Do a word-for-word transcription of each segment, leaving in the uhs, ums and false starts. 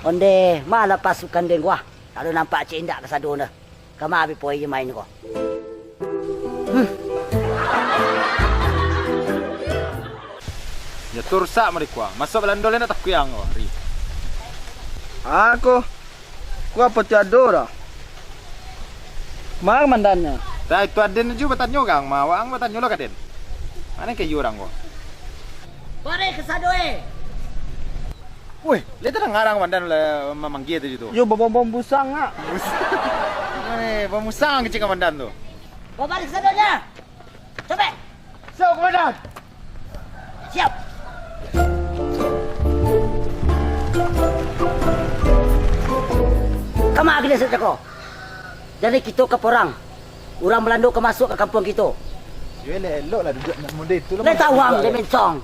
Ondeh, malah pasukan den ko ah. Kalau nampak cek indak kasado dah. Kama abih poi je main ko. Hmm. Yo tu rusak mari kuang. Masuak Balando lai nak takuiang ko. Ri. Ako. Ko apo ti ado dah? Manga kamandannyo? Dah itu aden tu batanyo urang mah, awak ang batanyo lah ka den. Mano ka iyo urang ko? Bareh kasado eh. Woi, lai tadanga urang kamandan lah mamanggia tadi tu. Yo babom-bom busang ah. Busang. Eh, bamusang kecil kamandan tu. Babareh kasadonyo. Capek. Siap, Komandan. Siap. Kama kini sajo ko. Jadi kito ka porang. Urang Balando ka masuak ka kampuang kito. Yo elok-elok lah duduak nak muda itu lah. Lai tawang dia mencong.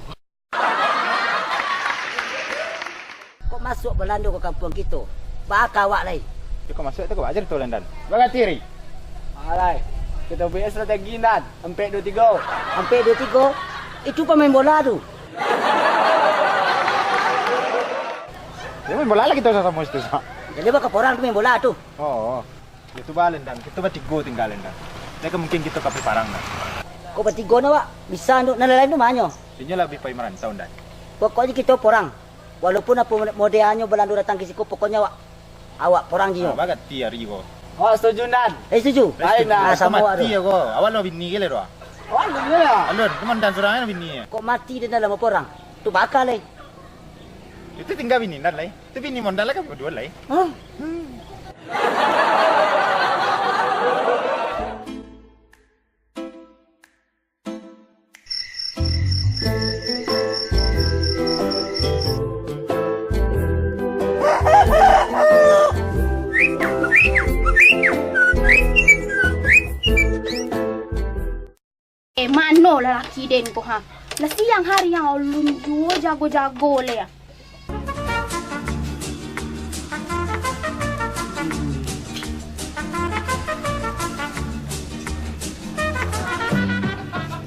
Kok masuak Balando ka kampuang kito? Baa ka awak lai? Yo kok masuak tu kok aja tu Landan. Bagati ri. Alai, kito buek strategi Nan. Ampek duo tigo. Ampek duo tigo? Itu pamain bola tu. Yo main bola lah kito samo-samo situ sa. Jadi baa ka porang tu main bola tu. Oh. Yo tu baa Landan, kito batigo tingga Landan. Lai ka mungkin kito ka pai parang Nan. Kok batigo nah wak? Bisa tu, nan lain-lain tu manyo? Inyo lah bi pai marantau Ndan. Pokoknyo kito porang. Walaupun apo modelnyo Balando datang ka siko, pokoknyo awak, awak porang jinyo. Ah, bagati ari ko. Awak setuju Nan? Eh, setuju? Eh, setuju. Ah, samo awak tu. Mati ko. Awak lo bini ke le doh? Awak lo bini lah. Alun, teman dan surang bini. Kok mati den dalam porang? Tu bakal eh. Itu tingga bini Nan lai. Itu bini mondal lah kan berdua lai. Hah? Hmm. Eh, mano lalaki den ko ha? Lah siang hari ha, alun juo jago-jago le ha.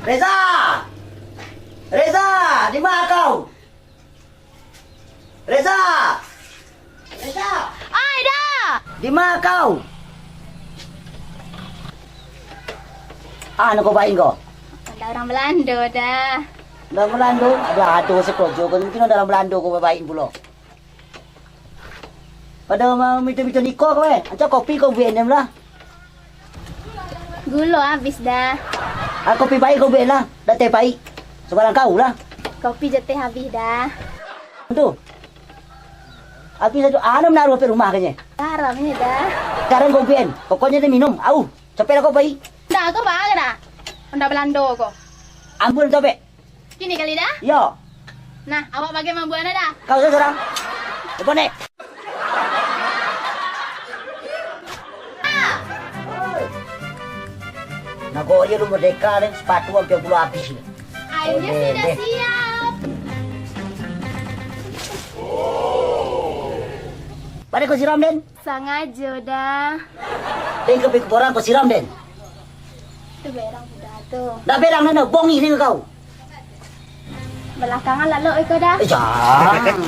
Reza! Reza, di ma kau? Reza! Reza! Ai, Da! Di ma kau? Ah, nako baik ko? Ado urang Balando, Da. Urang Balando? Ado, ado sakojo ko, mungkin ado urang Balando ko baik pulo. Pado ma-, mito-mito niko ko, eh. Ancak kopi ko buek den lah. Gulo abih, Da. Ah, kopi paik ko buek lah, dak teh paik. Sabarang kau lah. Kopi jo teh abih, Da. Tu. Abih satu, anu menaruh pe rumah kanye. Haram ni, Da. Sekarang ko buek, pokoknyo teh minum, au. Capek lah ko pai. Da, ko baa, Da? Honda Balando ko. Ambun capek. Kini kali Da? Yo. Nah, awak bagai mambuanyo Da? Kau surang. Depan dek. Nagori lu merdeka deh, sepatu hampir pulo habis. Airnya sudah siap. Pada kau siram, Den? Sangajo Da. Den kau pergi ke porang kau siram, Den? Tu berang sudah tu. Dah berang nana, bongi ni kau. Balakangan lalu iko Da. Eh, jangan.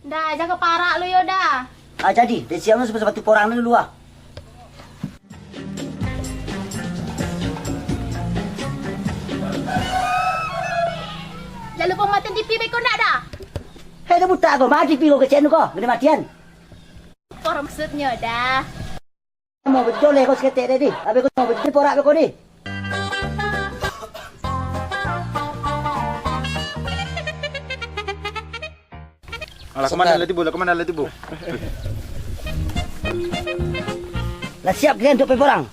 Da, jago parak lu yo Da. Ah, jadi, dek siang tu sepatu porang ni dulu ah. Jan lupo matian T V beko ndak Da. Hei, dah buta ko, mati T V ko kecek ko, kena matian. Apo maksudnyo Da? Mau bejoleh ko saketek tadi. Habis ko mau bejoleh porak ko di. Alah, komandan lah tibo, lah komandan lah tibo. Lah siap kalian untuk perang?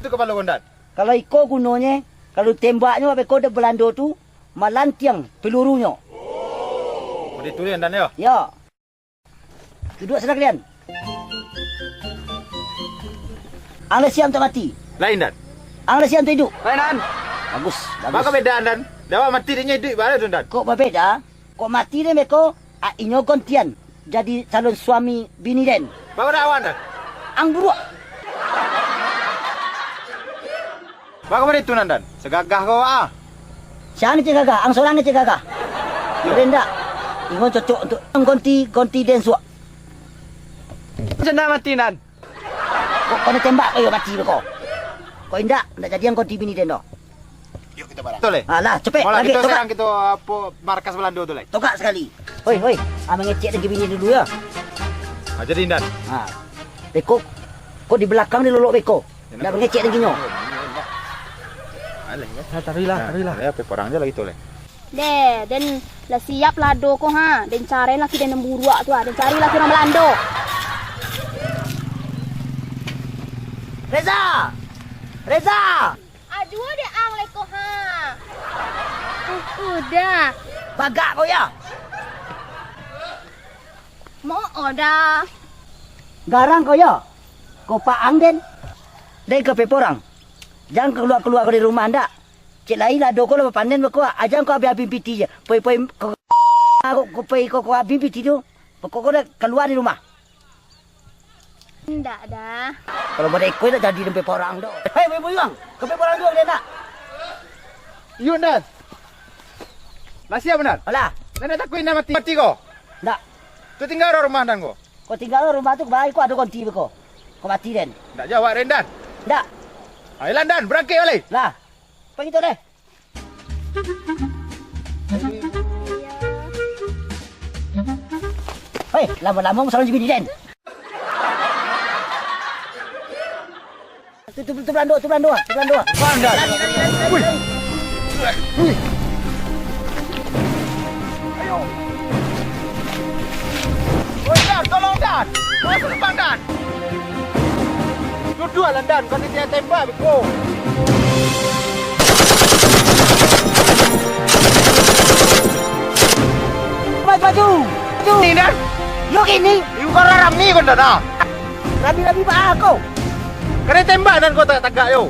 Itu kepala kondan. Kalau iko gunonye, kalau tembaknyo abe kode Belando tu malantiang pelurunyo. Kode itu dia dan yo. Ya. Duduak sinan kalian. Ang lah siap untuk mati? Lain, Dan. Ang lah siap untuk iduik? Lain, Dan. Bagus, bagus. Baka beda, Dan. Dawa mati dinyo iduik ibarat tu, Dan. Kok babeda? Kok mati den beko, ah, inyo gantian jadi calon suami bini den. Baka dawa, Dan. Ang buruak. Bagaimana itu, Nan, Dan? Sagagah ko, ah. Siapa ni cik gagah? Ang sorang ni cik gagah. Ado indak? Ingon cocok untuak ganti, ganti den suak. Macam mana mati, Nan? Kok kena tembak ko yo mati beko? Kok indak, indak jadi ganti bini den doh. Yuk, kita barang. Betul, eh? Alah, cepek. Malah lagi, kita tokak. Serang kita, apa, markas Belanda tu, lai. Tokak sekali. Hoi, hoi. Ah, mangecek lagi bini dulu, ya. Ah, jadi, Indan. Ah. Beko, kok di belakang ni lolok beko. Ndak mangecek lagi nyo. Aleh, ya. Ah, taruilah, taruilah. Ya, pe orang je lagi tu, lai. Deh, den lah siap lado ko, ha. Den cari laki den nan buruak tu, ha. Den cari laki urang Belando. Reza! Reza! Aduh, dek ang leko, ha. Uh, udah. Bagak ko ya? Mo oda. Garang ko ya? Ko paang den. Dai ka pe porang. Jan kalua-kalua ko di rumah ndak. Cek lai lado ko lah bapanen beko, aja ko abih-abih piti je. Poi-poi ko, ko, ko poi ko, ko abih piti tu. Pokok ko dah kalua di rumah. Ndak dah. Kalau bada iko ndak jadi den pe porang doh. Hei, ibu-ibu, ka pe porang juo den ndak? Iyo, Ndan. Lah siap, Ndan? Alah. Ndak takuik Ndan mati, mati ko? Ndak. Tu tingga rumah Ndan ko? Ko tingga rumah tu, baik ko ado ganti beko. Ko mati den. Ndak jawab den, Ndan? Ndak. Ayolah, Ndan, barangkek baliak. Lah. Pai kito deh. Hei, lamo-lamo masalah jo bini den. Tu, tu, tu Belando, tu Belando, tu Belando. Bang, Dan. Wih. Wih. Ayo. Woi, Dan, tolong, Dan. Masuk, Bang, Dan. Duduak lah, Dan, kau titih tembak beko. Maju, maju. Ni, Dan. Yo kini. Ibu kau rami kau, Dan, ah. Rami-rami baa ko? Kanai tembak, Dan, kau tagak-tagak yo.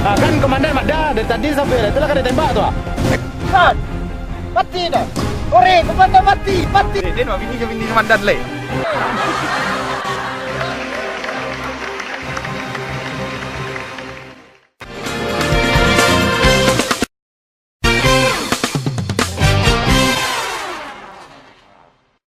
Ah, kan komandan mada dari tadi sampai lah, itulah kanai tembak tu, ah. Dan. Mati dah. Ore, komandan mati, mati. Eh, den, bini, bini komandan, leh.